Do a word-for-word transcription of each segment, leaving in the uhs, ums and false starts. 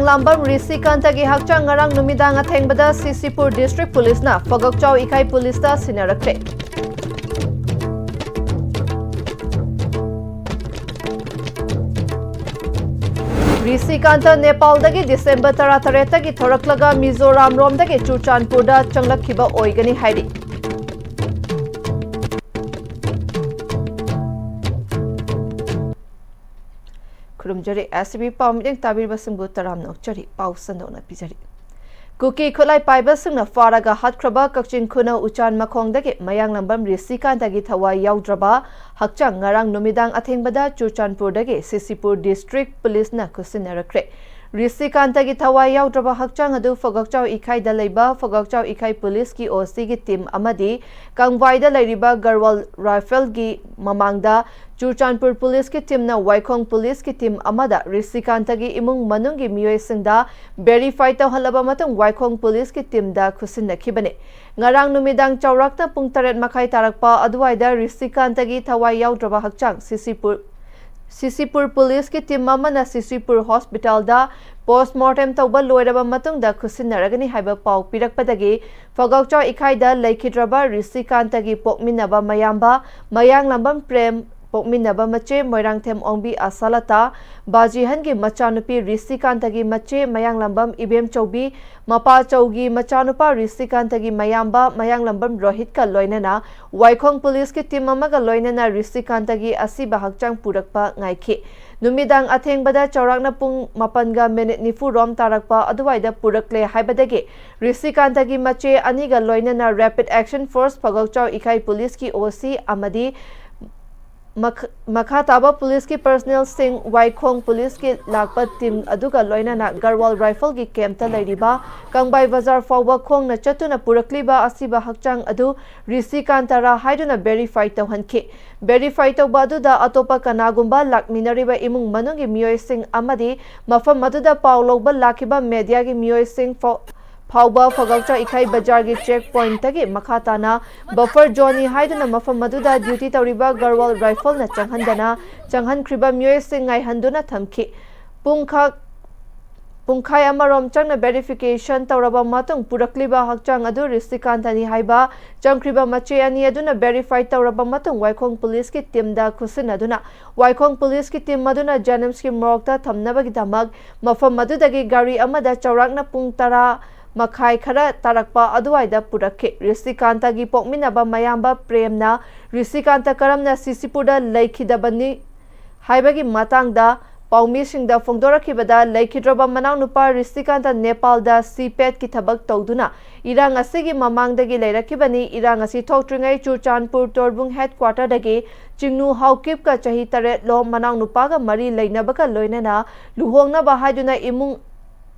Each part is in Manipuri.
ꯂꯥꯡꯕꯝ ꯔꯤꯁꯤꯀꯥꯟꯇꯒꯤ ꯍꯛꯆꯥꯡ ꯉꯔꯥꯡ ꯅꯨꯃꯤꯗꯥꯡ ꯑꯊꯦꯡꯕꯗ ꯁꯤꯁꯤꯄꯨꯔ ꯗꯤꯁꯇ꯭ꯔꯤꯛ ꯄꯨꯂꯤꯁꯅ ꯐꯒꯛꯆꯥꯎ ꯏꯀꯥꯏ ꯄꯨꯂꯤꯁꯇ ꯁꯤꯟꯅꯔꯛꯈ꯭ꯔꯦ꯫ ꯔꯤꯁꯤꯀꯥꯟꯇ ꯅꯦꯄꯥꯜꯗꯒꯤ ꯗꯤꯁꯦꯝꯕꯔ ꯇꯔꯥꯇꯔꯦꯠꯇꯒꯤ ꯊꯣꯔꯛꯂꯒ ꯃꯤꯖꯣꯔꯥꯝ ꯔꯣꯝꯗꯒꯤ ꯆꯨꯔꯆꯥꯟꯄꯨꯔꯗ ꯆꯪꯂꯛꯈꯤꯕ ꯑꯣꯏꯒꯅꯤ ꯍꯥꯏꯔꯤ꯫ ꯈꯨꯔꯨꯝꯖꯔꯤ꯫ ꯑꯦꯁ ꯁꯤ ꯕꯤ ꯄꯥꯎ ꯃꯤꯠꯌꯦꯡ ꯇꯥꯕꯤꯔꯤꯕꯁꯤꯡꯕꯨ ꯇꯔꯥꯝꯅ ꯑꯣꯛꯆꯔꯤ꯫ ꯄꯥꯎ ꯁꯟꯗꯣꯛꯅ ꯄꯤꯖꯔꯤ꯫ ꯀꯨꯀꯤ ꯈꯨꯠꯂꯥꯏ ꯄꯥꯏꯕꯁꯤꯡꯅ ꯐꯥꯔꯒ ꯍꯥꯠꯈ꯭ꯔꯕ ꯀꯛꯆꯤꯡ ꯈꯨꯅꯧ ꯎꯆꯥꯟ ꯃꯈꯣꯡꯗꯒꯤ ꯃꯌꯥꯡꯂꯝꯕꯝ ꯔꯤꯁꯤꯀꯥꯟꯇꯒꯤ ꯊꯋꯥꯏ ꯌꯥꯎꯗ꯭ꯔꯕ ꯍꯛꯆꯥꯡ ꯉꯔꯥꯡ ꯅꯨꯃꯤꯗꯥꯡ ꯑꯊꯦꯡꯕꯗ ꯆꯨꯔꯆꯥꯟꯄꯨꯔꯗꯒꯤ ꯁꯤꯁꯤꯄꯨꯔ ꯗꯤꯁꯇ꯭ꯔꯤꯛ ꯄꯨꯂꯤꯁꯅ ꯈꯨꯠꯁꯤꯟꯅꯔꯛꯈ꯭ꯔꯦ꯫ ꯔꯤꯁꯤꯀꯥꯟꯇꯒꯤ ꯊꯋꯥꯏ ꯌꯥꯎꯗ꯭ꯔꯕ ꯍꯛꯆꯥꯡ ꯑꯗꯨ ꯐꯒꯛꯆꯥꯎ ꯏꯀꯥꯏꯗ ꯂꯩꯕ ꯐꯒꯛꯆꯥꯎ ꯏꯀꯥꯏ ꯄꯨꯂꯤꯁꯀꯤ ꯑꯣ ꯁꯤꯒꯤ ꯇꯤꯝ ꯑꯃꯗꯤ ꯀꯪꯕꯥꯏꯗ ꯂꯩꯔꯤꯕ ꯒꯔꯋꯥꯜ ꯔꯥꯏꯐꯜꯒꯤ ꯃꯃꯥꯡꯗ ꯆꯨꯔꯆꯥꯟꯄꯨꯔ ꯄꯨꯂꯤꯁꯀꯤ ꯇꯤꯝꯅ ꯋꯥꯏꯈꯣꯡ ꯄꯨꯂꯤꯁꯀꯤ ꯇꯤꯝ ꯑꯃꯗ ꯔꯤꯁꯤꯀꯥꯟꯇꯒꯤ ꯏꯃꯨꯡ ꯃꯅꯨꯡꯒꯤ ꯃꯤꯑꯣꯏꯁꯤꯡꯗ ꯚꯦꯔꯤꯐꯥꯏ ꯇꯧꯍꯜꯂꯕ ꯃꯇꯨꯡ ꯋꯥꯏꯈꯣꯡ ꯄꯨꯂꯤꯁꯀꯤ ꯇꯤꯝꯗ ꯈꯨꯠꯁꯤꯟꯅꯈꯤꯕꯅꯤ꯫ ꯉꯔꯥꯡ ꯅꯨꯃꯤꯗꯥꯡ ꯆꯥꯎꯔꯥꯛꯅ ꯄꯨꯡ ꯇꯔꯦꯠ ꯃꯈꯥꯏ ꯇꯥꯔꯛꯄ ꯑꯗꯨꯋꯥꯏꯗ ꯔꯤꯁꯤꯀꯥꯟꯇꯒꯤ ꯊꯋꯥꯏ ꯌꯥꯎꯗ꯭ꯔꯕ ꯍꯛꯆꯥꯡ ꯁꯤꯁꯤꯄꯨꯔ ꯁꯤꯁꯤꯄꯨꯔ ꯄꯨꯂꯤꯁꯀꯤ ꯇꯤꯝ ꯑꯃꯅ ꯁꯤꯁꯤꯄꯨꯔ ꯍꯣꯁꯄꯤꯇꯥꯜꯗ ꯄꯣꯁꯃꯣꯔꯇꯦꯝ ꯇꯧꯕ ꯂꯣꯏꯔꯕ ꯃꯇꯨꯡꯗ ꯈꯨꯠꯁꯤꯟꯅꯔꯒꯅꯤ ꯍꯥꯏꯕ ꯄꯥꯎ ꯄꯤꯔꯛꯄꯗꯒꯤ ꯐꯒꯧꯆꯥꯎ ꯏꯀꯥꯏꯗ ꯂꯩꯈꯤꯗ꯭ꯔꯕ ꯔꯤꯁꯤꯀꯥꯟꯇꯒꯤ ꯄꯣꯛꯃꯤꯟꯅꯕ ꯃꯌꯥꯝꯕ ꯃꯌꯥꯡꯂꯝꯕꯝ ꯄ꯭ꯔꯦꯝ, ꯄꯣꯛꯃꯤꯟꯅꯕ ꯃꯆꯦ ꯃꯣꯏꯔꯥꯡꯊꯦꯝ ꯑꯣꯡꯕꯤ ꯑꯁꯥꯂꯇꯥ, ꯕꯥꯖꯤꯍꯟꯒꯤ ꯃꯆꯥꯅꯨꯄꯤ ꯔꯤꯁꯤꯀꯥꯟꯇꯒꯤ ꯃꯆꯦ ꯃꯌꯥꯡꯂꯝꯕꯝ ꯏꯕꯦꯝꯆꯧꯕꯤ, ꯃꯄꯥꯆꯧꯒꯤ ꯃꯆꯥꯅꯨꯄꯥ ꯔꯤꯁꯤꯀꯥꯟꯇꯒꯤ ꯃꯌꯥꯝꯕ ꯃꯌꯥꯡꯂꯝꯕꯝ ꯔꯣꯍꯤꯠꯀ ꯂꯣꯏꯅꯅ ꯋꯥꯏꯈꯣꯡ ꯄꯨꯂꯤꯁꯀꯤ ꯇꯤꯝ ꯑꯃꯒ ꯂꯣꯏꯅꯅ ꯔꯤꯁꯤꯀꯥꯟꯇꯒꯤ ꯑꯁꯤꯕ ꯍꯛꯆꯥꯡ ꯄꯨꯔꯛꯄ ꯉꯥꯏꯈꯤ꯫ ꯅꯨꯃꯤꯗꯥꯡ ꯑꯊꯦꯡꯕꯗ ꯆꯥꯎꯔꯥꯛꯅ ꯄꯨꯡ ꯃꯥꯄꯟꯒ ꯃꯤꯅꯤꯠ ꯅꯤꯐꯨ ꯔꯣꯝ ꯇꯥꯔꯛꯄ ꯑꯗꯨꯋꯥꯏꯗ ꯄꯨꯔꯛꯂꯦ ꯍꯥꯏꯕꯗꯒꯤ ꯔꯤꯁꯤꯀꯥꯟꯇꯒꯤ ꯃꯆꯦ ꯑꯅꯤꯒ ꯂꯣꯏꯅꯅ ꯔꯦꯄꯤꯗ ꯑꯦꯛꯁꯟ ꯐꯣꯔꯁ ꯐꯒꯧꯆꯥꯎ ꯏꯀꯥꯏ ꯄꯨꯂꯤꯁꯀꯤ ꯑꯣ ꯁꯤ ꯑꯃꯗꯤ ꯃꯈ-, ꯃꯈꯥ ꯇꯥꯕ ꯄꯨꯂꯤꯁꯀꯤ ꯄꯔꯁꯅꯦꯜꯁꯤꯡ, ꯋꯥꯏꯈꯣꯡ ꯄꯨꯂꯤꯁꯀꯤ ꯂꯥꯛꯄ ꯇꯤꯝ ꯑꯗꯨꯒ ꯂꯣꯏꯅꯅ ꯒꯔꯋꯥꯜ ꯔꯥꯏꯐꯜꯒꯤ ꯀꯦꯝꯞꯇ ꯂꯩꯔꯤꯕ ꯀꯪꯕꯥꯏ ꯕꯖꯥꯔ ꯐꯥꯎꯕ ꯈꯣꯡꯅ ꯆꯠꯇꯨꯅ ꯄꯨꯔꯛꯂꯤꯕ ꯑꯁꯤꯕ ꯍꯛꯆꯥꯡ ꯑꯗꯨ ꯔꯤꯁꯤꯀꯥꯟꯇꯔꯥ ꯍꯥꯏꯗꯨꯅ ꯚꯦꯔꯤꯐꯥꯏ ꯇꯧꯍꯟꯈꯤ꯫ ꯚꯦꯔꯤꯐꯥꯏ ꯇꯧꯕ ꯑꯗꯨꯗ ꯑꯇꯣꯞꯄ ꯀꯅꯥꯒꯨꯝꯕ ꯂꯥꯛꯃꯤꯟꯅꯔꯤꯕ ꯏꯃꯨꯡ ꯃꯅꯨꯡꯒꯤ ꯃꯤꯑꯣꯏꯁꯤꯡ ꯑꯃꯗꯤ ꯃꯐꯝ ꯑꯗꯨꯗ ꯄꯥꯎ ꯂꯧꯕ ꯂꯥꯛꯈꯤꯕ ꯃꯦꯗꯤꯌꯥꯒꯤ ꯃꯤꯑꯣꯏꯁꯤꯡ ꯐꯥꯎ-, ꯐꯥꯎꯕ ꯐꯒꯧꯆꯥ ꯏꯀꯥꯏ ꯕꯖꯥꯔꯒꯤ ꯆꯦꯛ ꯄꯣꯏꯟꯠꯇꯒꯤ ꯃꯈꯥ ꯇꯥꯅ ꯕꯐꯔ ꯖꯣꯟꯅꯤ ꯍꯥꯏꯗꯨꯅ ꯃꯐꯝ ꯑꯗꯨꯗ ꯗ꯭ꯌꯨꯇꯤ ꯇꯧꯔꯤꯕ ꯒꯔꯋꯥꯜ ꯔꯥꯏꯐꯜꯅ ꯆꯪꯍꯟꯗꯅ ꯆꯪꯍꯟꯈ꯭ꯔꯤꯕ ꯃꯤꯑꯣꯏꯁꯤꯡ ꯉꯥꯏꯍꯟꯗꯨꯅ ꯊꯝꯈꯤ꯫ ꯄꯨꯡꯈꯛ ꯄꯨꯡꯈꯥꯏ ꯑꯃꯔꯣꯝ ꯆꯪꯅ verification ꯇꯧꯔꯕ ꯃꯇꯨꯡ ꯄꯨꯔꯛꯂꯤꯕ ꯍꯛꯆꯥꯡ ꯑꯗꯨ ꯔꯤꯁꯤꯀꯥꯟꯇꯅꯤ ꯍꯥꯏꯕ ꯆꯪꯈ꯭ꯔꯤꯕ ꯃꯆꯦ ꯑꯅꯤ ꯑꯗꯨꯅ verify ꯇꯧꯔꯕ ꯃꯇꯨꯡ ꯋꯥꯏꯈꯣꯡ ꯄꯨꯂꯤꯁꯀꯤ ꯇꯤꯝꯗ ꯈꯨꯠꯁꯤꯟꯅꯗꯨꯅ ꯋꯥꯏꯈꯣꯡ ꯄꯨꯂꯤꯁꯀꯤ ꯇꯤꯝ ꯑꯗꯨꯅ ꯖꯦꯅꯤꯝꯁꯀꯤ ꯃꯣꯔꯣꯛꯇ ꯊꯝꯅꯕꯒꯤꯗꯃꯛ ꯃꯐꯝ ꯑꯗꯨꯗꯒꯤ ꯒꯥꯔꯤ ꯑꯃꯗ ꯆꯥꯎꯔꯥꯛꯅ ꯄꯨꯡ ꯇꯔꯥ ꯃꯈꯥꯏ ꯈꯔ ꯇꯥꯔꯛꯄ ꯑꯗꯨꯋꯥꯏꯗ ꯄꯨꯔꯛꯈꯤ꯫ ꯔꯤꯁꯤꯀꯥꯟꯇꯒꯤ ꯄꯣꯛꯃꯤꯟꯅꯕ ꯃꯌꯥꯝꯕ ꯄ꯭ꯔꯦꯝꯅ ꯔꯤꯁꯤꯀꯥꯟꯇ ꯀꯔꯝꯅ ꯁꯤꯁꯤꯄꯨꯔꯗ ꯂꯩꯈꯤꯗꯕꯅꯤ ꯍꯥꯏꯕꯒꯤ ꯃꯇꯥꯡꯗ ꯄꯥꯎꯃꯤꯁꯤꯡꯗ ꯐꯣꯡꯗꯣꯔꯛꯈꯤꯕꯗ ꯂꯩꯈꯤꯗ꯭ꯔꯕ ꯃꯅꯥꯎꯅꯨꯄꯥ ꯔꯤꯁꯤꯀꯥꯟꯇ ꯅꯦꯄꯥꯜꯗ ꯁꯤ ꯄꯦꯠꯀꯤ ꯊꯕꯛ ꯇꯧꯗꯨꯅ ꯏꯔꯥꯡ ꯑꯁꯤꯒꯤ ꯃꯃꯥꯡꯗꯒꯤ ꯂꯩꯔꯛꯈꯤꯕꯅꯤ꯫ ꯏꯔꯥꯡ ꯑꯁꯤ ꯊꯣꯛꯇ꯭ꯔꯤꯉꯩ ꯆꯨꯔꯆꯥꯟꯄꯨꯔ ꯇꯣꯔꯕꯨꯡ headquarterꯗꯒꯤ ꯆꯤꯡꯅꯨ ꯍꯥꯎꯀꯤꯞꯀ ꯆꯍꯤ ꯇꯔꯦꯠꯂꯣꯝ ꯃꯅꯥꯎꯅꯨꯄꯥꯒ ꯃꯔꯤ ꯂꯩꯅꯕꯒ ꯂꯣꯏꯅꯅ ꯂꯨꯍꯣꯡꯅꯕ ꯍꯥꯏꯗꯨꯅ ꯏꯃꯨꯡ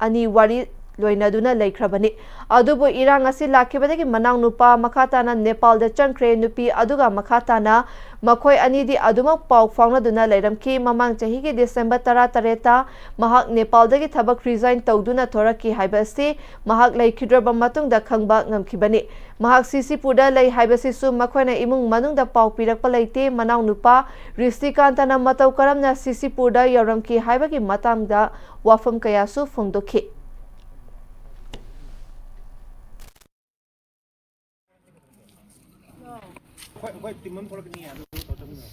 ꯑꯅꯤ ꯋꯥꯔꯤ ꯂꯣꯏꯅꯗꯨꯅ ꯂꯩꯈ꯭ꯔꯕꯅꯤ꯫ ꯑꯗꯨꯕꯨ ꯏꯔꯥꯡ ꯑꯁꯤ ꯂꯥꯛꯈꯤꯕꯗꯒꯤ ꯃꯅꯥꯎꯅꯨꯄꯥ ꯃꯈꯥ ꯇꯥꯅ ꯅꯦꯄꯥꯜꯗ ꯆꯪꯈ꯭ꯔꯦ꯫ ꯅꯨꯄꯤ ꯑꯗꯨꯒ ꯃꯈꯥ ꯇꯥꯅ ꯃꯈꯣꯏ ꯑꯅꯤꯗꯤ ꯑꯗꯨꯃꯛ ꯄꯥꯎ ꯐꯥꯎꯅꯗꯨꯅ ꯂꯩꯔꯝꯈꯤ꯫ ꯃꯃꯥꯡ ꯆꯍꯤꯒꯤ ꯗꯤꯁꯦꯝꯕꯔ ꯇꯔꯥꯇꯔꯦꯠꯇ ꯃꯍꯥꯛ ꯅꯦꯄꯥꯜꯗꯒꯤ ꯊꯕꯛ resign ꯇꯧꯗꯨꯅ ꯊꯣꯔꯛꯈꯤ ꯍꯥꯏꯕ ꯑꯁꯤ ꯃꯍꯥꯛ ꯂꯩꯈꯤꯗ꯭ꯔꯕ ꯃꯇꯨꯡꯗ ꯈꯪꯕ ꯉꯝꯈꯤꯕꯅꯤ꯫ ꯃꯍꯥꯛ ꯁꯤꯁꯤꯄꯨꯔꯗ ꯂꯩ ꯍꯥꯏꯕꯁꯤꯁꯨ ꯃꯈꯣꯏꯅ ꯏꯃꯨꯡ ꯃꯅꯨꯡꯗ ꯄꯥꯎ ꯄꯤꯔꯛꯄ ꯂꯩꯇꯦ꯫ ꯃꯅꯥꯎꯅꯨꯄꯥ ꯔꯤꯁꯤꯀꯥꯟꯇꯅ ꯃꯇꯧ ꯀꯔꯝꯅ ꯁꯤꯁꯤꯄꯨꯔꯗ ꯌꯧꯔꯝꯈꯤ ꯍꯥꯏꯕꯒꯤ ꯃꯇꯥꯡꯗ ꯋꯥꯐꯝ ꯀꯌꯥꯁꯨ ꯐꯣꯡꯗꯣꯛꯈꯤ꯫ ꯑꯩꯈꯣꯏ, ꯑꯩꯈꯣꯏ ꯇꯤꯝ ꯑꯃ ꯊꯣꯛꯂꯛꯀꯅꯤ, ꯑꯗꯨ ꯇꯧꯔ ꯆꯠꯃꯤꯟꯅꯔꯣ꯫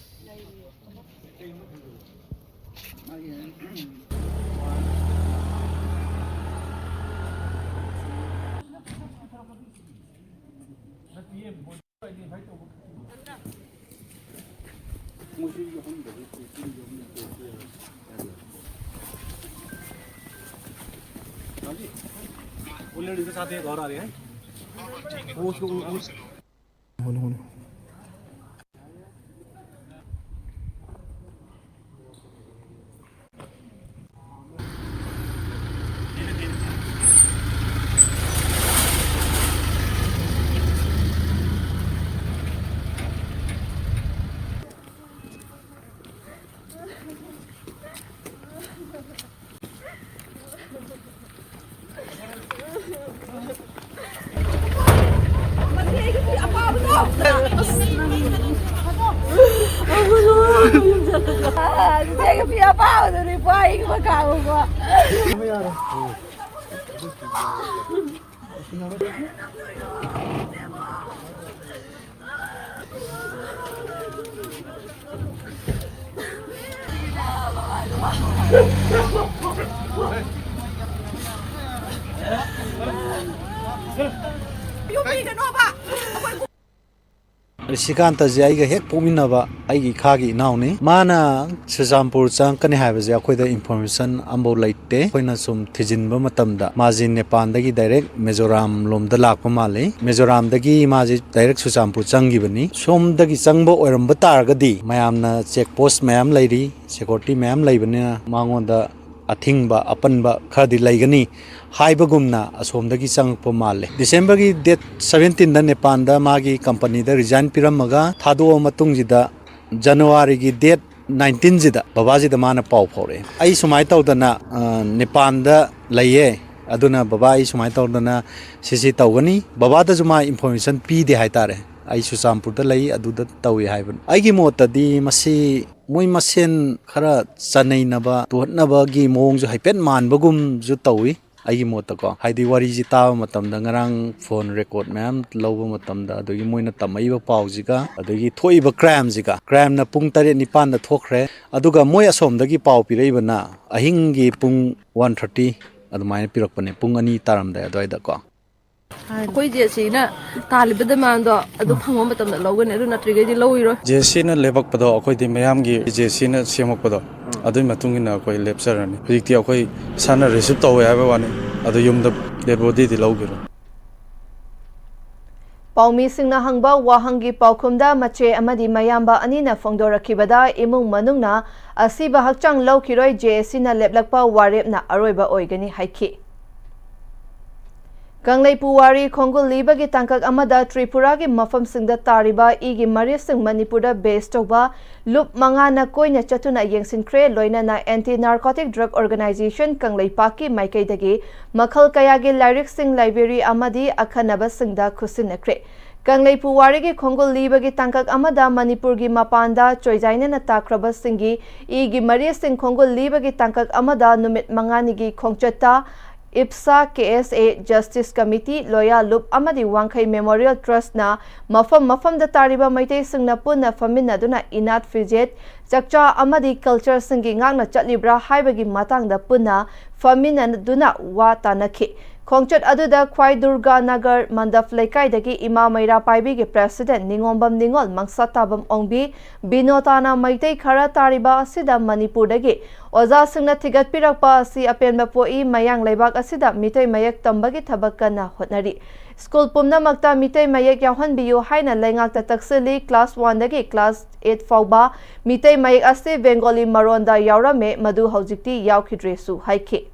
वो लेडीज के साथ एक और आ रही है, वो उसको, वो, वो होने, होने। ꯔꯤꯁꯤꯀꯥꯟꯇꯁꯦ ꯑꯩꯒ ꯍꯦꯛ ꯄꯣꯛꯃꯤꯟꯅꯕ ꯑꯩꯒꯤ ꯏꯈꯥꯒꯤ ꯏꯅꯥꯎꯅꯤ꯫ ꯃꯥꯅ ꯆꯨꯔꯆꯥꯟꯄꯨꯔ ꯆꯪꯉꯛꯀꯅꯤ ꯍꯥꯏꯕꯁꯦ ꯑꯩꯈꯣꯏꯗ ꯏꯟꯐꯣꯔꯃꯦꯁꯟ ꯑꯃꯐꯥꯎ ꯂꯩꯇꯦ꯫ ꯑꯩꯈꯣꯏꯅ ꯁꯨꯝ ꯊꯤꯖꯤꯟꯕ ꯃꯇꯝꯗ ꯃꯥꯁꯦ ꯅꯦꯄꯥꯟꯗꯒꯤ ꯗꯥꯏꯔꯦꯛ ꯃꯤꯖꯣꯔꯥꯝ ꯂꯣꯝꯗ ꯂꯥꯛꯄ ꯃꯥꯜꯂꯤ꯫ ꯃꯤꯖꯣꯔꯥꯝꯗꯒꯤ ꯃꯥꯁꯦ ꯗꯥꯏꯔꯦꯛ ꯆꯨꯔꯆꯥꯟꯄꯨꯔ ꯆꯪꯈꯤꯕꯅꯤ꯫ ꯁꯣꯝꯗꯒꯤ ꯆꯪꯕ ꯑꯣꯏꯔꯝꯕ ꯇꯥꯔꯒꯗꯤ ꯃꯌꯥꯝꯅ ꯆꯦꯛ ꯄꯣꯁ ꯃꯌꯥꯝ ꯂꯩꯔꯤ, ꯁꯦꯀ꯭ꯌꯨꯔꯤꯇꯤ ꯃꯌꯥꯝ ꯂꯩꯕꯅꯤꯅ ꯃꯉꯣꯟꯗ ꯑꯊꯤꯡꯕ ꯑꯄꯟꯕ ꯈꯔꯗꯤ ꯂꯩꯒꯅꯤ ꯍꯥꯏꯕꯒꯨꯝꯅ ꯑꯁꯣꯝꯗꯒꯤ ꯆꯪꯉꯛꯄ ꯃꯥꯜꯂꯦ꯫ ꯗꯤꯁꯦꯝꯕꯔꯒꯤ ꯗꯦꯠ ꯁꯕꯦꯟꯇꯤꯟꯗ ꯅꯦꯄꯥꯟꯗ ꯃꯥꯒꯤ ꯀꯝꯄꯅꯤꯗ ꯔꯤꯖꯥꯏꯟ ꯄꯤꯔꯝꯃꯒ ꯊꯥꯗꯣꯛꯑ ꯃꯇꯨꯡꯁꯤꯗ ꯖꯅꯋꯥꯔꯤꯒꯤ ꯗꯦꯠ ꯅꯥꯏꯟꯇꯤꯟꯁꯤꯗ ꯕꯕꯥꯁꯤꯗ ꯃꯥꯅ ꯄꯥꯎ ꯐꯥꯎꯔꯛꯑꯦ, "ꯑꯩ ꯁꯨꯃꯥꯏꯅ ꯇꯧꯗꯅ, ꯑ, ꯅꯦꯄꯥꯟꯗ ꯂꯩꯌꯦ, ꯑꯗꯨꯅ ꯕꯕꯥ ꯑꯩ ꯁꯨꯃꯥꯏꯅ ꯇꯧꯗꯅ ꯁꯤꯁꯤ ꯇꯧꯒꯅꯤ"꯫ ꯕꯕꯥꯗꯁꯨ ꯃꯥ ꯏꯟꯐꯣꯔꯃꯦꯁꯟ ꯄꯤꯗꯦ ꯍꯥꯏꯇꯥꯔꯦ, "ꯑꯩ ꯆꯨꯔꯆꯥꯟꯄꯨꯔꯗ ꯂꯩ, ꯑꯗꯨꯗ ꯇꯧꯏ" ꯍꯥꯏꯕꯅꯤ꯫ ꯑꯩꯒꯤ ꯃꯣꯠꯇꯗꯤ ꯃꯁꯤ ꯃꯣꯏ ꯃꯁꯦꯟ ꯈꯔ ꯆꯅꯩꯅꯕ, ꯇꯨꯍꯠꯅꯕꯒꯤ ꯃꯑꯣꯡꯁꯨ ꯍꯥꯏꯐꯦꯠ ꯃꯥꯟꯕꯒꯨꯝꯁꯨ ꯇꯧꯏ꯫ ꯑꯩꯒꯤ ꯃꯣꯠꯇꯀꯣ, ꯍꯥꯏꯗꯤ ꯋꯥꯔꯤꯁꯤ ꯇꯥꯕ ꯃꯇꯝꯗ ꯉꯔꯥꯡ ꯐꯣꯟ ꯔꯦꯀꯣꯔꯠ ꯃꯌꯥꯝ ꯂꯧꯕ ꯃꯇꯝꯗ, ꯑꯗꯒꯤ ꯃꯣꯏꯅ ꯇꯝꯃꯛꯏꯕ ꯄꯥꯎꯁꯤꯒ, ꯑꯗꯒꯤ ꯊꯣꯛꯏꯕ ꯀ꯭ꯔꯥꯏꯝꯁꯤꯒ, ꯀ꯭ꯔꯥꯏꯝꯅ ꯄꯨꯡ ꯇꯔꯦꯠ ꯅꯤꯄꯥꯟꯗ ꯊꯣꯛꯈ꯭ꯔꯦ, ꯑꯗꯨꯒ ꯃꯣꯏ ꯑꯁꯣꯝꯗꯒꯤ ꯄꯥꯎ ꯄꯤꯔꯛꯏꯕꯅ ꯑꯍꯤꯡꯒꯤ ꯄꯨꯡ ꯋꯥꯟ ꯊꯥꯔꯇꯤ ꯑꯗꯨꯃꯥꯏꯅ ꯄꯤꯔꯛꯄꯅꯦ, ꯄꯨꯡ ꯑꯅꯤ ꯇꯥꯔꯝꯗꯥꯏ ꯑꯗꯨꯋꯥꯏꯗꯀꯣ꯫ ꯑꯩꯈꯣꯏ ꯖꯦ ꯁꯤꯅ ꯇꯥꯜꯂꯤꯕ ꯗꯤꯃꯥꯟꯗꯣ ꯑꯗꯨ ꯐꯪꯕ ꯃꯇꯝꯗ ꯂꯧꯒꯅꯤ, ꯑꯗꯨ ꯅꯠꯇ꯭ꯔꯤꯈꯩꯗꯤ ꯂꯧꯔꯣꯏ꯫ ꯖꯦ ꯁꯤꯅ ꯂꯦꯞꯄꯛꯄꯗꯣ ꯑꯩꯈꯣꯏꯗꯤ ꯃꯌꯥꯝꯒꯤ ꯖꯦ ꯁꯤꯅ ꯁꯦꯝꯃꯛꯄꯗꯣ, ꯑꯗꯨꯒꯤ ꯃꯇꯨꯡ ꯏꯟꯅ ꯑꯩꯈꯣꯏ ꯂꯦꯞꯆꯔꯅꯤ꯫ ꯍꯧꯖꯤꯛꯇꯤ ꯑꯩꯈꯣꯏ ꯏꯁꯥꯅ ꯔꯤꯁꯤꯞ ꯇꯧꯋꯦ ꯍꯥꯏꯕ ꯋꯥꯅꯤ, ꯑꯗꯨ ꯌꯨꯝꯗ ꯗꯦꯗ ꯕꯣꯗꯤꯗꯤ ꯂꯧꯈꯤꯔꯣꯏ꯫ ꯄꯥꯎꯃꯤꯁꯤꯡꯅ ꯍꯪꯕ ꯋꯥꯍꯪꯒꯤ ꯄꯥꯎꯈꯨꯝꯗ ꯃꯆꯦ ꯑꯃꯗꯤ ꯃꯌꯥꯝꯕ ꯑꯅꯤꯅ ꯐꯣꯡꯗꯣꯔꯛꯈꯤꯕꯗ ꯏꯃꯨꯡ ꯃꯅꯨꯡꯅ ꯑꯁꯤꯕ ꯍꯛꯆꯥꯡ ꯂꯧꯈꯤꯔꯣꯏ, ꯖꯦ ꯁꯤꯅ ꯂꯦꯞꯂꯛꯄ ꯋꯥꯔꯦꯞꯅ ꯑꯔꯣꯏꯕ ꯑꯣꯏꯒꯅꯤ ꯍꯥꯏꯈꯤ꯫ ꯀꯪꯂꯩ ꯄꯨꯋꯥꯔꯤ ꯈꯣꯡꯒꯨꯜ ꯂꯤꯕꯒꯤ ꯇꯥꯡꯀꯛ ꯑꯃꯗ ꯇ꯭ꯔꯤꯄꯨꯔꯥꯒꯤ ꯃꯐꯝꯁꯤꯡꯗ ꯇꯥꯔꯤꯕ ꯏꯒꯤ ꯃꯔꯤꯁꯤꯡ ꯃꯅꯤꯄꯨꯔꯗ ꯕꯦꯁ ꯇꯧꯕ ꯂꯨꯞ ꯃꯉꯥꯅ ꯀꯣꯏꯅ ꯆꯠꯇꯨꯅ ꯌꯦꯡꯁꯤꯟꯈ꯭ꯔꯦ, ꯂꯣꯏꯅꯅ ꯑꯦꯟꯇꯤ ꯅꯥꯔꯀꯣꯇꯤꯛ ꯗ꯭ꯔꯒ ꯑꯣꯔꯒꯅꯥꯏꯖꯦꯁꯟ ꯀꯪꯂꯩꯄꯥꯛꯀꯤ ꯃꯥꯏꯀꯩꯗꯒꯤ ꯃꯈꯜ ꯀꯌꯥꯒꯤ ꯂꯥꯏꯔꯤꯛꯁꯤꯡ, ꯂꯥꯏꯕ꯭ꯔꯦꯔꯤ ꯑꯃꯗꯤ ꯑꯈꯟꯅꯕꯁꯤꯡꯗ ꯈꯨꯠꯁꯤꯟꯅꯈ꯭ꯔꯦ꯫ ꯀꯪꯂꯩ ꯄꯨꯋꯥꯔꯤꯒꯤ ꯈꯣꯡꯒꯨꯜ ꯂꯤꯕꯒꯤ ꯇꯥꯡꯀꯛ ꯑꯃꯗ ꯃꯅꯤꯄꯨꯔꯒꯤ ꯃꯄꯥꯟꯗ ꯆꯣꯏꯖꯥꯏꯅꯅ ꯇꯥꯈ꯭ꯔꯕꯁꯤꯡꯒꯤ ꯏꯒꯤ ꯃꯔꯤꯁꯤꯡ ꯈꯣꯡꯒꯨꯜ ꯂꯤꯕꯒꯤ ꯇꯥꯡꯀꯛ ꯑꯃꯗ ꯅꯨꯃꯤꯠ ꯃꯉꯥꯅꯤꯒꯤ ꯈꯣꯡꯆꯠꯇ ꯏꯞꯁꯥ, ꯀꯦ ꯑꯦꯁ ꯑꯦ, ꯖꯁꯇꯤꯁ ꯀꯃꯤꯇꯤ, ꯂꯣꯌꯥ ꯂꯨꯞ ꯑꯃꯗꯤ ꯋꯥꯡꯈꯩ ꯃꯦꯃꯣꯔꯤꯌꯦꯜ ꯇ꯭ꯔꯁꯅ ꯃꯐꯝ ꯃꯐꯝꯗ ꯇꯥꯔꯤꯕ ꯃꯩꯇꯩꯁꯤꯡꯅ ꯄꯨꯟꯅ ꯐꯝꯃꯤꯟꯅꯗꯨꯅ ꯏꯅꯥꯠ ꯐꯤꯖꯦꯠ, ꯆꯥꯛꯆꯥ ꯑꯃꯗꯤ ꯀꯜꯆꯔꯁꯤꯡꯒꯤ ꯉꯥꯛꯅ ꯆꯠꯂꯤꯕ꯭ꯔꯥ ꯍꯥꯏꯕꯒꯤ ꯃꯇꯥꯡꯗ ꯄꯨꯟꯅ ꯐꯝꯃꯤꯟꯅꯗꯨꯅ ꯋꯥ ꯇꯥꯅꯈꯤ꯫ ꯈꯣꯡꯆꯠ ꯑꯗꯨꯗ ꯈ꯭ꯋꯥꯏ ꯗꯨꯔꯒꯥ ꯅꯒꯔ ꯃꯟꯗꯞ ꯂꯩꯀꯥꯏꯗꯒꯤ ꯏꯃꯥ ꯃꯩꯔꯥ ꯄꯥꯏꯕꯤꯒꯤ ꯄ꯭ꯔꯦꯁꯤꯗꯦꯟ ꯅꯤꯉꯣꯝꯕꯝ ꯅꯤꯉꯣꯜ, ꯃꯪꯁꯥ ꯇꯥꯕꯝ ꯑꯣꯡꯕꯤ, ꯕꯤꯅꯣꯇꯥꯅ ꯃꯩꯇꯩ ꯈꯔ ꯇꯥꯔꯤꯕ ꯑꯁꯤꯗ ꯃꯅꯤꯄꯨꯔꯗꯒꯤ ꯑꯣꯖꯥꯁꯤꯡꯅ ꯊꯤꯒꯠꯄꯤꯔꯛꯄ ꯑꯁꯤ ꯑꯄꯦꯟꯕ ꯄꯣꯛꯏ, ꯃꯌꯥꯡ ꯂꯩꯕꯥꯛ ꯑꯁꯤꯗ ꯃꯤꯇꯩ ꯃꯌꯦꯛ ꯇꯝꯕꯒꯤ ꯊꯕꯛ ꯀꯟꯅ ꯍꯣꯠꯅꯔꯤ꯫ ꯁ꯭ꯀꯨꯜ ꯄꯨꯝꯅꯃꯛꯇ ꯃꯤꯇꯩ ꯃꯌꯦꯛ ꯌꯥꯎꯍꯟꯕꯤꯌꯨ ꯍꯥꯏꯅ ꯂꯩꯉꯥꯛꯇ ꯇꯛꯁꯤꯜꯂꯤ꯫ ꯀ꯭ꯂꯥꯁ ꯋꯥꯟꯗꯒꯤ ꯀ꯭ꯂꯥꯁ ꯑꯦꯠ ꯐꯥꯎꯕ ꯃꯤꯇꯩ ꯃꯌꯦꯛ ꯑꯁꯤ ꯕꯦꯡꯒꯣꯂꯤ ꯃꯔꯣꯟꯗ ꯌꯥꯎꯔꯝꯃꯦ, ꯃꯗꯨ ꯍꯧꯖꯤꯛꯇꯤ ꯌꯥꯎꯈꯤꯗ꯭ꯔꯦꯁꯨ ꯍꯥꯏꯈꯤ꯫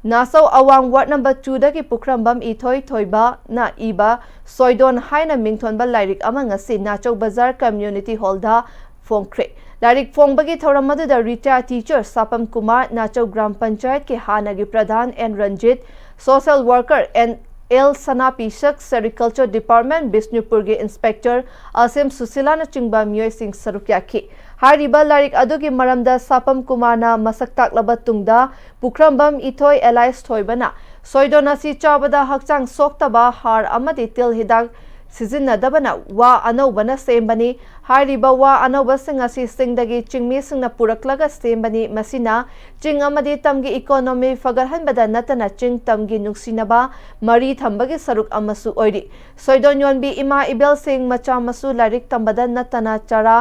ꯅꯥꯆꯧ ꯑꯋꯥꯡ ꯋꯥꯔꯗ ꯅꯝꯕꯔ ꯇꯨꯗꯒꯤ ꯄꯨꯈ꯭ꯔꯝꯕꯝ ꯏꯊꯣꯏ ꯊꯣꯏꯕꯅ ꯏꯕ ꯁꯣꯏꯗꯣꯟ ꯍꯥꯏꯅ ꯃꯤꯡꯊꯣꯟꯕ ꯂꯥꯏꯔꯤꯛ ꯑꯃ ꯉꯁꯤ ꯅꯥꯆꯧ ꯕꯖꯥꯔ ꯀꯝꯃ꯭ꯌꯨꯅꯤꯇꯤ ꯍꯣꯜꯗ ꯐꯣꯡꯈ꯭ꯔꯦ꯫ ꯂꯥꯏꯔꯤꯛ ꯐꯣꯡꯕꯒꯤ ꯊꯧꯔꯝ ꯑꯗꯨꯗ ꯔꯤꯇꯥꯌꯔ ꯇꯤꯆꯔ ꯁꯥꯄꯝ ꯀꯨꯃꯥꯔ, ꯅꯥꯆꯧ ꯒ꯭ꯔꯥꯝ ꯄꯟꯆꯥꯌꯠꯀꯤ ꯍꯥꯟꯅꯒꯤ pradhan N Ranjit, social worker N L Sanapishak, sericulture department ꯕꯤꯁꯅꯨꯄꯨꯔꯒꯤ ꯏꯟꯁꯄꯦꯛꯇꯔ ꯑꯁꯤꯝ ꯁꯨꯁꯤꯂꯥꯅꯆꯤꯡꯕ ꯃꯤꯑꯣꯏꯁꯤꯡ ꯁꯔꯨꯛ ꯌꯥꯈꯤ꯫ ꯍꯥꯏꯔꯤꯕ ꯂꯥꯏꯔꯤꯛ ꯑꯗꯨꯒꯤ ꯃꯔꯝꯗ ꯁꯥꯄꯝ ꯀꯨꯃꯥꯔꯅ ꯃꯁꯛ ꯇꯥꯛꯂꯕ ꯇꯨꯡꯗ, ꯄꯨꯈ꯭ꯔꯝꯕꯝ ꯏꯊꯣꯏ ꯑꯦꯂꯥꯏꯁ ꯊꯣꯏꯕꯅ ꯁꯣꯏꯗꯣꯟ ꯑꯁꯤ ꯆꯥꯕꯗ ꯍꯛꯆꯥꯡ ꯁꯣꯛꯇꯕ ꯍꯥꯔ ꯑꯃꯗꯤ ꯇꯤꯜ ꯍꯤꯗꯥꯛ ꯁꯤꯖꯤꯟꯅꯗꯕꯅ ꯋꯥ ꯑꯅꯧꯕꯅ ꯁꯦꯝꯕꯅꯤ꯫ ꯍꯥꯏꯔꯤꯕ ꯋꯥ ꯑꯅꯧꯕꯁꯤꯡ ꯑꯁꯤ ꯆꯤꯡꯗꯒꯤ ꯆꯤꯡꯃꯤꯁꯤꯡꯅ ꯄꯨꯔꯛꯂꯒ ꯁꯦꯝꯕꯅꯤ꯫ ꯃꯁꯤꯅ ꯆꯤꯡ ꯑꯃꯗꯤ ꯇꯝꯒꯤ ꯏꯀꯣꯅꯣꯃꯤ ꯐꯒꯠꯍꯟꯕꯗ ꯅꯠꯇꯅ ꯆꯤꯡ ꯇꯝꯒꯤ ꯅꯨꯡꯁꯤꯅꯕ ꯃꯔꯤ ꯊꯝꯕꯒꯤ ꯁꯔꯨꯛ ꯑꯃꯁꯨ ꯑꯣꯏꯔꯤ꯫ ꯁꯣꯏꯗꯣꯟ ꯌꯣꯟꯕꯤ ꯏꯃꯥ ꯏꯕꯦꯜꯁꯤꯡ ꯃꯆꯥ ꯃꯁꯨ ꯂꯥꯏꯔꯤꯛ ꯇꯝꯕꯗ ꯅꯠꯇꯅ ꯆꯔꯥ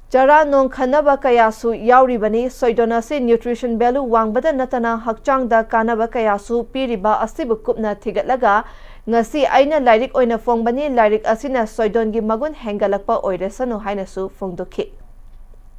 ꯆꯔꯥ ꯅꯣꯡ ꯈꯟꯅꯕ ꯀꯌꯥꯁꯨ ꯌꯥꯎꯔꯤꯕꯅꯤ꯫ ꯁꯣꯏꯗꯣꯟ ꯑꯁꯤ nutrition value ꯋꯥꯡꯕꯗ ꯅꯠꯇꯅ ꯍꯛꯆꯥꯡꯗ ꯀꯥꯟꯅꯕ ꯀꯌꯥꯁꯨ ꯄꯤꯔꯤꯕ ꯑꯁꯤꯕꯨ ꯀꯨꯞꯅ ꯊꯤꯒꯠꯂꯒ ꯉꯁꯤ ꯑꯩꯅ ꯂꯥꯏꯔꯤꯛ ꯑꯣꯏꯅ ꯐꯣꯡꯕꯅꯤ꯫ ꯂꯥꯏꯔꯤꯛ ꯑꯁꯤꯅ ꯁꯣꯏꯗꯣꯟꯒꯤ ꯃꯒꯨꯟ ꯍꯦꯟꯒꯠꯂꯛꯄ ꯑꯣꯏꯔꯁꯅꯨ ꯍꯥꯏꯅꯁꯨ ꯐꯣꯡꯗꯣꯛꯈꯤ꯫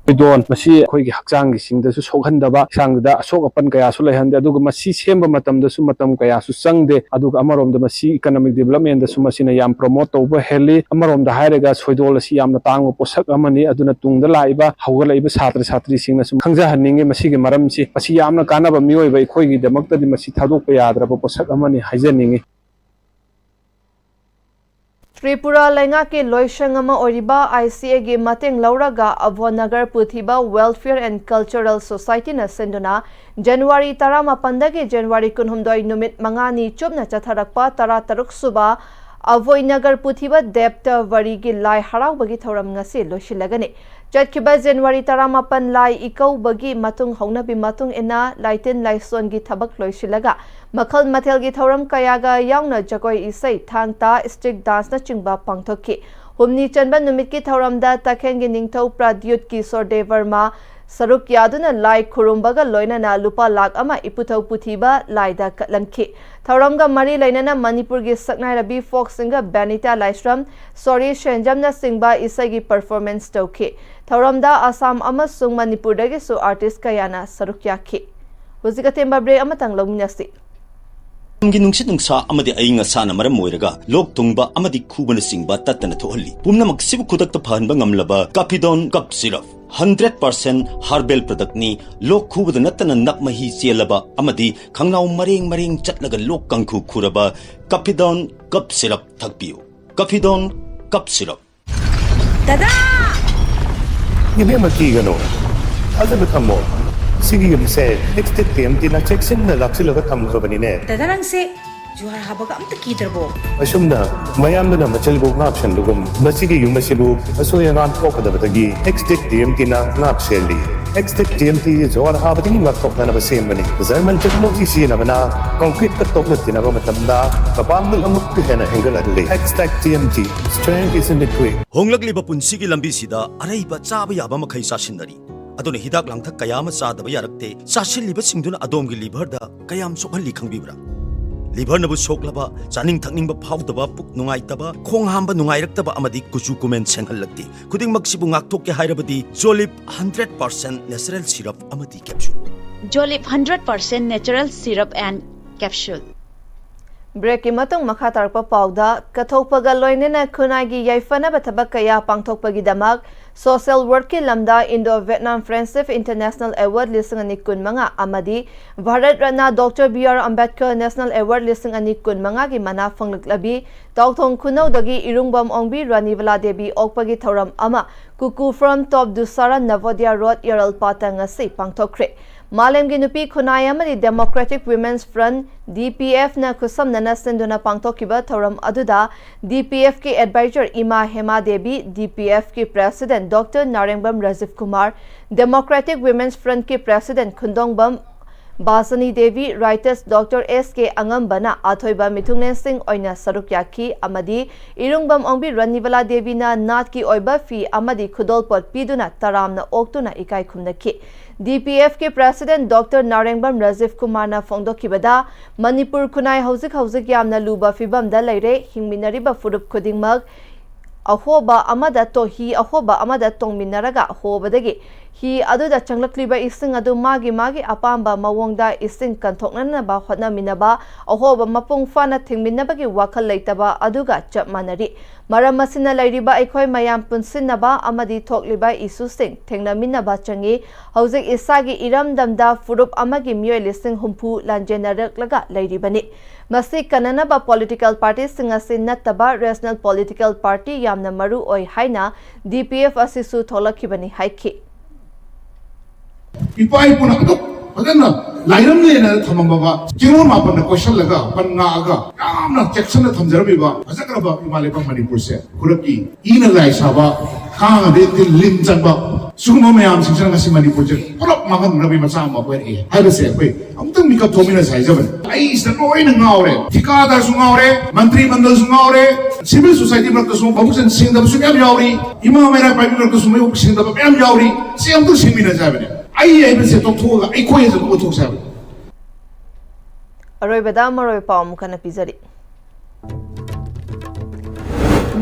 ꯁꯣꯏꯗꯣꯟ ꯃꯁꯤ ꯑꯩꯈꯣꯏꯒꯤ ꯍꯛꯆꯥꯡꯒꯤ ꯁꯤꯡꯗꯁꯨ ꯁꯣꯛꯍꯟꯗꯕ, ꯍꯛꯆꯥꯡꯗꯨꯗ ꯑꯁꯣꯛ ꯑꯄꯟ ꯀꯌꯥꯁꯨ ꯂꯩꯍꯟꯗꯦ, ꯑꯗꯨꯒ ꯃꯁꯤ ꯁꯦꯝꯕ ꯃꯇꯝꯗꯁꯨ ꯃꯇꯝ ꯀꯌꯥꯁꯨ ꯆꯪꯗꯦ, ꯑꯗꯨꯒ ꯑꯃꯔꯣꯝꯗ ꯃꯁꯤ economic developmentꯗꯁꯨ ꯃꯁꯤꯅ ꯌꯥꯝ promote ꯇꯧꯕ ꯍꯦꯜꯂꯤ꯫ ꯑꯃꯔꯣꯝꯗ ꯍꯥꯏꯔꯒ ꯁꯣꯏꯗꯣꯜ ꯑꯁꯤ ꯌꯥꯝꯅ ꯇꯥꯡꯕ ꯄꯣꯠꯁꯛ ꯑꯃꯅꯤ, ꯑꯗꯨꯅ ꯇꯨꯡꯗ ꯂꯥꯛꯏꯕ ꯍꯧꯒꯠꯂꯛꯏꯕ ꯁꯥꯇ꯭ꯔ ꯁꯥꯇ꯭ꯔꯤꯁꯤꯡꯅꯁꯨ ꯈꯪꯖꯍꯟꯅꯤꯡꯉꯤ꯫ ꯃꯁꯤꯒꯤ ꯃꯔꯝꯁꯤ, ꯃꯁꯤ ꯌꯥꯝꯅ ꯀꯥꯟꯅꯕ, ꯃꯤꯑꯣꯏꯕ ꯑꯩꯈꯣꯏꯒꯤꯗꯃꯛꯇꯗꯤ ꯃꯁꯤ ꯊꯥꯗꯣꯛꯄ ꯌꯥꯗ꯭ꯔꯕ ꯄꯣꯠꯁꯛ ꯑꯃꯅꯤ ꯍꯥꯏꯖꯅꯤꯡꯉꯤ꯫ ꯇ꯭ꯔꯤꯄꯨꯔꯥ ꯂꯩꯉꯥꯛꯀꯤ ꯂꯣꯏꯁꯪ ꯑꯃ ꯑꯣꯏꯔꯤꯕ ꯑꯥꯏ ꯁꯤ ꯑꯦꯒꯤ ꯃꯇꯦꯡ ꯂꯧꯔꯒ ꯑꯚꯣꯅꯒꯔ ꯄꯨꯊꯤꯕ Welfare and Cultural Societyꯅ ꯁꯤꯟꯗꯨꯅ ꯖꯅꯋꯥꯔꯤ ꯇꯔꯥꯃꯥꯄꯟꯗꯒꯤ ꯖꯅꯋꯥꯔꯤ ꯀꯨꯟꯍꯨꯝꯗꯣꯏ, ꯅꯨꯃꯤꯠ ꯃꯉꯥꯅꯤ ꯆꯨꯞꯅ ꯆꯠꯊꯔꯛꯄ ꯇꯔꯥꯇꯔꯨꯛ ꯁꯨꯕ ꯑꯚꯣꯏꯅꯒꯔ ꯄꯨꯊꯤꯕ ꯗꯦꯞꯇ ꯋꯥꯔꯤꯒꯤ ꯂꯥꯏ ꯍꯔꯥꯎꯕꯒꯤ ꯊꯧꯔꯝ ꯉꯁꯤ ꯂꯣꯏꯁꯤꯜꯂꯒꯅꯤ꯫ ꯆꯠꯈꯤꯕ ꯖꯅꯋꯥꯔꯤ ꯇꯔꯥꯃꯥꯄꯟ ꯂꯥꯏ ꯏꯀꯧꯕꯒꯤ ꯃꯇꯨꯡ ꯍꯧꯅꯕꯤ ꯃꯇꯨꯡ ꯏꯟꯅ ꯂꯥꯏꯇꯤꯟ ꯂꯥꯏꯁꯣꯟꯒꯤ ꯊꯕꯛ ꯂꯣꯏꯁꯤꯜꯂꯒ ꯃꯈꯜ ꯃꯊꯦꯜꯒꯤ ꯊꯧꯔꯝ ꯀꯌꯥꯒ ꯌꯥꯎꯅ ꯖꯒꯣꯏ ꯏꯁꯩ, ꯊꯥꯡ ꯇꯥ, street danceꯅꯆꯤꯡꯕ ꯄꯥꯡꯊꯣꯛꯈꯤ꯫ ꯍꯨꯝꯅꯤ ꯆꯟꯕ ꯅꯨꯃꯤꯠꯀꯤ ꯊꯧꯔꯝꯗ ꯇꯈꯦꯜꯒꯤ ꯅꯤꯡꯊꯧ ꯄ꯭ꯔꯗ꯭ꯌꯨꯠ ꯀꯤꯁꯣꯔ ꯗꯦꯕꯔꯃ ꯁꯔꯨꯛ ꯌꯥꯗꯨꯅ ꯂꯥꯏ ꯈꯨꯔꯨꯝꯕꯒ ꯂꯣꯏꯅꯅ ꯂꯨꯄꯥ ꯂꯥꯈ ꯑꯃ ꯏꯄꯨꯊꯧ ꯄꯨꯊꯤꯕ ꯂꯥꯏꯗ ꯀꯠꯂꯝꯈꯤ꯫ ꯊꯧꯔꯝꯒ ꯃꯔꯤ ꯂꯩꯅꯅ ꯃꯅꯤꯄꯨꯔꯒꯤ ꯁꯛꯅꯥꯏꯔꯕꯤ folk singer ꯕꯦꯅꯤꯇꯥ ꯂꯥꯏꯁ꯭ꯔꯝ, ꯁꯣꯔꯤ ꯁꯦꯟꯖꯝꯅꯆꯤꯡꯕ ꯏꯁꯩꯒꯤ performance ꯇꯧꯈꯤ꯫ ꯊꯧꯔꯝꯗ ꯑꯁꯥꯝ ꯑꯃꯁꯨꯡ ꯃꯅꯤꯄꯨꯔꯗꯒꯤꯁꯨ artist ꯀꯌꯥꯅ ꯁꯔꯨꯛ ꯌꯥꯈꯤ꯫ ꯍꯧꯖꯤꯛ ꯑꯇꯦꯟꯕ break ꯑꯃꯇꯪ ꯂꯧꯃꯤꯟꯅꯁꯤ꯫ ꯃꯇꯝꯒꯤ ꯅꯨꯡꯁꯤꯠ ꯅꯨꯡꯁꯥ ꯑꯃꯗꯤ ꯑꯏꯪ ꯑꯁꯥꯅ ꯃꯔꯝ ꯑꯣꯏꯔꯒ ꯂꯣꯛ ꯊꯨꯡꯕ ꯑꯃꯗꯤ ꯈꯨꯕꯅꯆꯤꯡꯕ ꯇꯠꯇꯅ ꯊꯣꯛꯍꯜꯂꯤ꯫ ꯄꯨꯝꯅꯃꯛꯁꯤꯕꯨ ꯈꯨꯗꯛꯇ ꯐꯍꯟꯕ ꯉꯝꯂꯕ Capidone Cough Syrup, hundred percent herbal productꯅꯤ꯫ ꯂꯣꯛ ꯈꯨꯕꯗ ꯅꯠꯇꯅ ꯅꯞ ꯃꯍꯤ ꯆꯦꯜꯂꯕ ꯑꯃꯗꯤ ꯈꯪꯅꯥꯎ ꯃꯔꯦꯡ ꯃꯔꯦꯡ ꯆꯠꯂꯒ ꯂꯣꯛ ꯀꯥꯡꯈꯨ ꯈꯨꯔꯕ Capidone Cough Syrup ꯊꯛꯄꯤꯌꯨ꯫ Capidone Cough Syrup꯫ ꯗꯗꯥ! ꯏꯕꯦꯝꯃ, ꯀꯤꯒꯅꯨ꯫ ꯊꯥꯖꯕ ꯊꯝꯃꯣ꯫ ꯁꯤꯒꯤ ꯌꯨꯝꯁꯦ Extech TMTꯅ ꯆꯦꯛꯁꯤꯟꯅ ꯂꯥꯛꯁꯤꯜꯂꯒ ꯊꯝꯈ꯭ꯔꯕꯅꯤꯅꯦ꯫ ꯗꯗꯥ, ꯅꯪꯁꯦ ꯖꯨꯍꯥꯔ ꯍꯥꯕꯒ ꯑꯝꯇ ꯀꯤꯗ꯭ꯔꯕꯣ? ꯑꯁꯨꯝꯅ ꯃꯌꯥꯝꯗꯨꯅ ꯃꯆꯜꯕꯨ ꯉꯥꯛ ꯁꯦꯟꯕꯒꯨꯝ, ꯃꯁꯤꯒꯤ ꯌꯨꯝ ꯑꯁꯤꯕꯨ ꯑꯁꯣꯏ ꯑꯉꯥꯝ ꯊꯣꯛꯀꯗꯕꯗꯒꯤ Extech TMTꯅ ꯉꯥꯛ ꯁꯦꯜꯂꯤ꯫ Extech TMT ꯖꯨꯍꯥꯔ ꯍꯥꯕꯗꯒꯤ ꯉꯥꯛꯊꯣꯛꯅꯅꯕ ꯁꯦꯝꯕꯅꯤ꯫ German technology ꯁꯤꯖꯤꯟꯅꯕꯅ concreteꯀ ꯇꯣꯛꯅ ꯇꯤꯟꯅꯕ ꯃꯇꯝꯗ ꯃꯄꯥꯡꯒꯜ ꯑꯃꯨꯛꯀ ꯍꯦꯟꯅ ꯍꯦꯟꯒꯠꯍꯜꯂꯤ꯫ Extech TMT, strength is in the grit. ꯍꯣꯡꯂꯛꯂꯤꯕ ꯄꯨꯟꯁꯤꯒꯤ ꯂꯝꯕꯤꯁꯤꯗ ꯑꯔꯩꯕ ꯆꯥꯕ ꯌꯥꯕ ꯃꯈꯩ ꯆꯥꯁꯤꯟꯅꯔꯤ꯫ ꯑꯗꯨꯅ ꯍꯤꯗꯥꯛ ꯂꯥꯡꯊꯛ ꯀꯌꯥ ꯑꯃ ꯆꯥꯗꯕ ꯌꯥꯔꯛꯇꯦ꯫ ꯆꯥꯁꯤꯜꯂꯤꯕꯁꯤꯡꯗꯨꯅ ꯑꯗꯣꯝꯒꯤ liverꯗ ꯀꯌꯥꯝ ꯁꯣꯛꯍꯜꯂꯤ ꯈꯪꯕꯤꯕ꯭ꯔꯥ? Liverꯅꯕꯨ ꯁꯣꯛꯂꯕ, ꯆꯥꯅꯤꯡ ꯊꯛꯅꯤꯡꯕ ꯐꯥꯎꯗꯕ, ꯄꯨꯛ ꯅꯨꯡꯉꯥꯏꯇꯕ, ꯈꯣꯡ ꯍꯥꯝꯕ ꯅꯨꯡꯉꯥꯏꯔꯛꯇꯕ ꯑꯃꯗꯤ ꯀꯨꯆꯨ ꯀꯨꯃꯦꯟ ꯁꯦꯡꯍꯜꯂꯛꯇꯦ꯫ ꯈꯨꯗꯤꯡꯃꯛꯁꯤꯕꯨ ꯉꯥꯛꯊꯣꯛꯀꯦ ꯍꯥꯏꯔꯕꯗꯤ Jolib hundred percent natural syrup ꯑꯃꯗꯤ capsule꯫ Jolib hundred percent natural syrup and capsule꯫ ꯕ꯭ꯔꯦꯛꯀꯤ ꯃꯇꯨꯡ ꯃꯈꯥ ꯇꯥꯔꯛꯄ ꯄꯥꯎꯗ, ꯀꯠꯊꯣꯛꯄꯒ ꯂꯣꯏꯅꯅ ꯈꯨꯟꯅꯥꯏꯒꯤ ꯌꯥꯏꯐꯅꯕ ꯊꯕꯛ ꯀꯌꯥ ꯄꯥꯡꯊꯣꯛꯄꯒꯤꯗꯃꯛ ꯁꯣꯁꯤꯌꯦꯜ ꯋꯥꯔꯛꯀꯤ ꯂꯝꯗ Indo Vietnam friendship international award ꯂꯤꯁꯤꯡ ꯑꯅꯤ ꯀꯨꯟꯃꯉꯥ ꯑꯃꯗꯤ Bharat Ratna doctor B R Ambedkar national award ꯂꯤꯁꯤꯡ ꯑꯅꯤ ꯀꯨꯟꯃꯉꯥꯒꯤ ꯃꯅꯥ ꯐꯪꯂꯛꯂꯕꯤ ꯇꯥꯎꯊꯣꯡ ꯈꯨꯅꯧꯗꯒꯤ ꯏꯔꯨꯡꯕꯝ ꯑꯣꯡꯕꯤ ꯔꯥꯅꯤꯕꯂꯥ ꯗꯦꯕꯤ ꯑꯣꯛꯄꯒꯤ ꯊꯧꯔꯝ ꯑꯃ ꯀꯨꯀꯨ ꯐ꯭ꯔꯝ ꯇꯣꯞ ꯗꯨꯁꯥꯔꯥ ꯅꯚꯣꯗꯤꯌꯥ ꯔꯣꯗ ꯌꯥꯔꯜꯄꯥꯠꯇ ꯉꯁꯤ ꯄꯥꯡꯊꯣꯛꯈ꯭ꯔꯦ꯫ ꯃꯥꯂꯦꯝꯒꯤ ꯅꯨꯄꯤ ꯈꯨꯟꯅꯥꯏ ꯑꯃꯗꯤ democratic women's front, D P ꯑꯦꯐꯅ ꯈꯨꯠꯁꯝꯅꯅ ꯁꯤꯟꯗꯨꯅ ꯄꯥꯡꯊꯣꯛꯈꯤꯕ ꯊꯧꯔꯝ ꯑꯗꯨꯗ ꯗꯤ ꯄꯤ ꯑꯦꯐꯀꯤ ꯑꯦꯗꯚꯥꯏꯖꯔ ꯏꯃꯥ ꯍꯦꯃꯥ ꯗꯦꯕꯤ, ꯗꯤ ꯄꯤ ꯑꯦꯐꯀꯤ president doctor Narengbam Rajib Kumar, democratic women's ꯐ꯭ꯔꯟꯠꯀꯤ president Khundongbam Basani Devi, writers doctor S K ꯑꯉꯝꯕꯅ ꯑꯊꯣꯏꯕ ꯃꯤꯊꯨꯡꯂꯦꯟꯁꯤꯡ ꯑꯣꯏꯅ ꯁꯔꯨꯛ ꯌꯥꯈꯤ ꯑꯃꯗꯤ ꯏꯔꯨꯡꯕꯝ ꯑꯣꯡꯕꯤ ꯔꯥꯅꯤꯕꯂꯥ ꯗꯦꯕꯤꯅ ꯅꯥꯠꯀꯤ ꯑꯣꯏꯕ ꯐꯤ ꯑꯃꯗꯤ ꯈꯨꯗꯣꯜꯄꯣꯠ ꯄꯤꯗꯨꯅ ꯇꯔꯥꯝꯅ ꯑꯣꯛꯇꯨꯅ ꯏꯀꯥꯏ ꯈꯨꯝꯅꯈꯤ꯫ ꯗꯤ ꯄꯤ ꯑꯦꯐꯀꯤ ꯄ꯭ꯔꯦꯁꯤꯗꯦꯟꯠ ꯗꯣꯛꯇꯔ ꯅꯥꯔꯦꯡꯕꯝ ꯔꯥꯖꯤꯕ ꯀꯨꯃꯥꯔꯅ ꯐꯣꯡꯗꯣꯛꯈꯤꯕꯗ, ꯃꯅꯤꯄꯨꯔ ꯈꯨꯟꯅꯥꯏ ꯍꯧꯖꯤꯛ ꯍꯧꯖꯤꯛ ꯌꯥꯝꯅ ꯂꯨꯕ ꯐꯤꯕꯝꯗ ꯂꯩꯔꯦ꯫ ꯍꯤꯡꯃꯤꯟꯅꯔꯤꯕ ꯐꯨꯔꯨꯞ ꯈꯨꯗꯤꯡꯃꯛ ꯑꯍꯣꯕ ꯑꯃꯗ ꯇꯣ-, ꯍꯤ ꯑꯍꯣꯕ ꯑꯃꯗ ꯇꯣꯡꯃꯤꯟꯅꯔꯒ ꯍꯣꯕꯗꯒꯤ ꯍꯤ ꯑꯗꯨꯗ ꯆꯪꯂꯛꯂꯤꯕ ꯏꯁꯤꯡ ꯑꯗꯨ ꯃꯥꯒꯤ ꯃꯥꯒꯤ ꯑꯄꯥꯝꯕ ꯃꯑꯣꯡꯗ ꯏꯁꯤꯡ ꯀꯟꯊꯣꯛꯅꯅꯕ ꯍꯣꯠꯅꯃꯤꯟꯅꯕ, ꯑꯍꯣꯕ ꯃꯄꯨꯡ ꯐꯥꯅ ꯊꯤꯡꯃꯤꯟꯅꯕꯒꯤ ꯋꯥꯈꯜ ꯂꯩꯇꯕ ꯑꯗꯨꯒ ꯆꯞ ꯃꯥꯟꯅꯔꯤ꯫ ꯃꯔꯝ ꯑꯁꯤꯅ ꯂꯩꯔꯤꯕ ꯑꯩꯈꯣꯏ ꯃꯌꯥꯝ ꯄꯨꯟꯁꯤꯟꯅꯕ ꯑꯃꯗꯤ ꯊꯣꯛꯂꯤꯕ ꯏꯁꯨꯁꯤꯡ ꯊꯦꯡꯅꯃꯤꯟꯅꯕ ꯆꯪꯏ꯫ ꯍꯧꯖꯤꯛ ꯏꯁꯥꯒꯤ ꯏꯔꯝꯗꯝꯗ ꯐꯨꯔꯨꯞ ꯑꯃꯒꯤ ꯃꯤꯑꯣꯏ ꯂꯤꯁꯤꯡ ꯍꯨꯝꯐꯨ ꯂꯥꯟꯖꯦꯟꯅꯔꯛꯂꯒ ꯂꯩꯔꯤꯕꯅꯤ꯫ ꯃꯁꯤ ꯀꯟꯅꯅꯕ ꯄꯣꯂꯤꯇꯤꯀꯦꯜ ꯄꯥꯔꯇꯤꯁꯤꯡ ꯑꯁꯤ ꯅꯠꯇꯕ ꯔꯦꯁꯅꯦꯜ ꯄꯣꯂꯤꯇꯤꯀꯦꯜ ꯄꯥꯔꯇꯤ ꯌꯥꯝꯅ ꯃꯔꯨ ꯑꯣꯏ ꯍꯥꯏꯅ ꯗꯤ ꯄꯤ ꯑꯦꯐ ꯑꯁꯤꯁꯨ ꯊꯣꯛꯂꯛꯈꯤꯕꯅꯤ ꯍꯥꯏꯈꯤ꯫ ꯏꯄꯥ ꯏꯄꯨꯅ ꯑꯗꯨꯛ ꯐꯖꯅ ꯂꯥꯏꯔꯝꯂꯦꯅ ꯊꯝꯃꯝꯃꯕ ꯆꯤꯡꯂꯣꯟ ꯃꯥꯄꯟꯅ ꯀꯣꯏꯁꯜꯂꯒ ꯄꯟ ꯉꯥꯛꯑꯒ ꯌꯥꯝꯅ ꯆꯦꯛꯁꯤꯟꯅ ꯊꯝꯖꯔꯝꯃꯤꯕ ꯐꯖꯈ꯭ꯔꯕ ꯏꯃꯥ ꯂꯩꯕꯥꯛ ꯃꯅꯤꯄꯨꯔꯁꯦ ꯈꯨꯔꯞꯀꯤ ꯏꯅ ꯂꯥꯏ ꯁꯥꯕ, ꯀꯥꯡ ꯑꯗꯩ ꯇꯤꯟ ꯂꯤꯟ ꯆꯪꯕ, ꯁꯤꯒꯨꯝꯕ ꯃꯌꯥꯝꯁꯤꯡꯁꯤꯅ ꯉꯁꯤ ꯃꯅꯤꯄꯨꯔꯁꯦ ꯄꯨꯂꯞ ꯃꯥꯡꯍꯟꯅꯕꯒꯤ ꯃꯆꯥꯛ ꯑꯃ ꯑꯣꯏꯔꯛꯑꯦ ꯍꯥꯏꯕꯁꯦ ꯑꯩꯈꯣꯏ ꯑꯃꯨꯛꯇꯪ ꯃꯤꯀꯞ ꯊꯣꯛꯃꯤꯟꯅꯁꯦ ꯍꯥꯏꯖꯕꯅꯤ꯫ ꯑꯩ ꯁꯤꯗ ꯂꯣꯏꯅ ꯉꯥꯎꯔꯦ, ꯊꯤꯀꯥꯗꯥꯔꯁꯨ ꯉꯥꯎꯔꯦ, ꯃꯟꯇ꯭ꯔꯤ ꯃꯟꯗꯜꯁꯨ ꯉꯥꯎꯔꯦ, ꯁꯤꯚꯤꯜ ꯁꯣꯁꯥꯏꯇꯤ ꯃꯔꯛꯇꯁꯨ ꯃꯕꯨꯛꯆꯦꯜ ꯁꯦꯡꯗꯕꯁꯨ ꯃꯌꯥꯝ ꯌꯥꯎꯔꯤ, ꯏꯃꯥ ꯃꯩꯔꯥ ꯄꯥꯏꯕꯤ ꯃꯔꯛꯇꯁꯨ ꯃꯕꯨꯛ ꯁꯦꯡꯗꯕ ꯃꯌꯥꯝ ꯌꯥꯎꯔꯤ꯫ ꯁꯤ ꯑꯃꯨꯛꯇꯪ ꯁꯦꯡꯃꯤꯟꯅꯁꯦ ꯍꯥꯏꯕꯅꯤ꯫ ꯑꯩ ꯍꯥꯏꯕꯁꯦ ꯇꯣꯛꯊꯣꯛꯑꯒ ꯑꯩꯈꯣꯏ ꯍꯥꯏꯕꯁꯦ ꯑꯣꯟꯊꯣꯛꯁꯦ ꯍꯥꯏꯕꯅꯤ꯫ ꯑꯔꯣꯏꯕꯗ ꯃꯔꯨꯑꯣꯏꯕ ꯄꯥꯎ ꯑꯃꯨꯛ ꯍꯟꯅ ꯄꯤꯖꯔꯤ꯫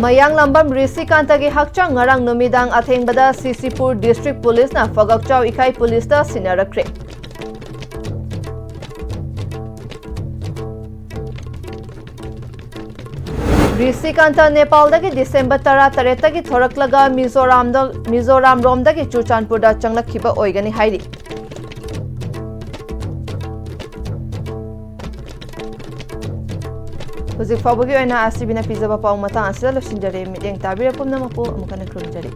ꯃꯌꯥꯡꯂꯝꯕꯝ ꯔꯤꯁꯤꯀꯥꯟꯇꯒꯤ ꯍꯛꯆꯥꯡ ꯉꯔꯥꯡ ꯅꯨꯃꯤꯗꯥꯡ ꯑꯊꯦꯡꯕꯗ ꯁꯤ ꯁꯤ ꯄꯨꯔ ꯗꯤꯁꯇ꯭ꯔꯤꯛ ꯄꯨꯂꯤꯁꯅ ꯐꯒꯛꯆꯥꯎ ꯏꯀꯥꯏ ꯄꯨꯂꯤꯁꯇ ꯁꯤꯟꯅꯔꯛꯈ꯭ꯔꯦ꯫ ꯔꯤꯁꯤꯀꯥꯟꯇ ꯅꯦꯄꯥꯜꯗꯒꯤ ꯗꯤꯁꯦꯝꯕꯔ ꯇꯔꯥꯇꯔꯦꯠꯇꯒꯤ ꯊꯣꯔꯛꯂꯒ ꯃꯤꯖꯣꯔꯥꯝꯗ, ꯃꯤꯖꯣꯔꯥꯝ ꯔꯣꯝꯗꯒꯤ ꯆꯨꯔꯆꯥꯟꯄꯨꯔꯗ ꯆꯪꯂꯛꯈꯤꯕ ꯑꯣꯏꯒꯅꯤ ꯍꯥꯏꯔꯤ꯫ ꯍꯧꯖꯤꯛ ꯐꯥꯎꯕꯒꯤ ꯑꯣꯏꯅ ꯑꯥꯔꯁꯤꯕꯤꯅ ꯄꯤꯖꯕ ꯄꯥꯎ ꯃꯇꯥꯡ ꯑꯁꯤꯗ ꯂꯣꯏꯁꯤꯟꯖꯔꯦ꯫ ꯃꯤꯠꯌꯦꯡ ꯇꯥꯕꯤꯔ ꯄꯨꯝꯅꯃꯛꯄꯨ ꯑꯃꯨꯛ ꯍꯟꯅ ꯈꯨꯔꯨꯝꯖꯔꯤ꯫